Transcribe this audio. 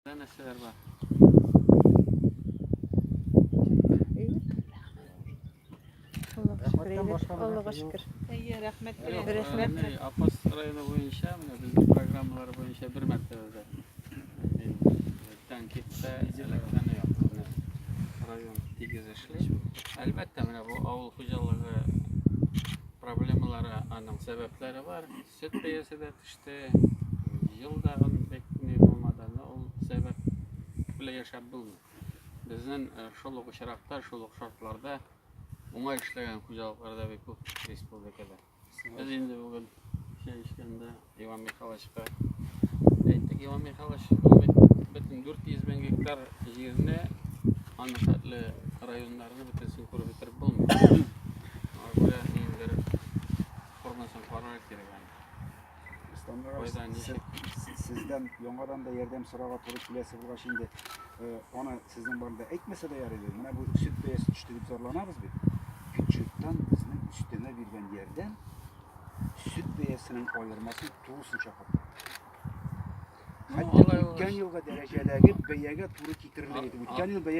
Нәрсәләр бар? Аллага шөкер, әйбәт. Аллага шөкер. Әйе, рәхмәт. Юк, Рәхмәт. менә Апас районы буенча, менә безнең программалар буенча бер мәртәбә дә тәнкыйтьтә эләккәне юк. Менә район тигез эшли. Әлбәттә, менә бу авыл хуҗалыгы проблемалары, аның сәбәпләре бар. Сөт бәясе дә төште. Ел да бик ни булмады. Но ул сәбәп белән яшәп булмый. Безнең шул ук очракта, шул ук шартларда уңай эшләгән хуҗалыклар да бик күп республикада. Без инде бүген чәй эчкәндә Иван Михайловичка әйттек, Иван Михайлович, ул бит бөтен 400 мең гектар җирне аның хәтле районнарны бөтенесен күреп бетереп булмый. Шуңа күрә ниндидер формасын карарга кирәк аны. Ислам Кайда, ничек? Сездән яңадан да ярдәм сорарга туры киләсе булгач инде, аны сезнең барында әйтмәсә дә ярый бит. Менә бу сөт бәясе төште дип зарланабыз бит. Бюджеттан безнең өстәмә биргән ярдәм сөт бәясенең аермасын тулысынча каплый. Ну, Хәтта алай үткән елгы дәрәҗәдәге бәягә туры китерерлек итеп. Үткән ел бәя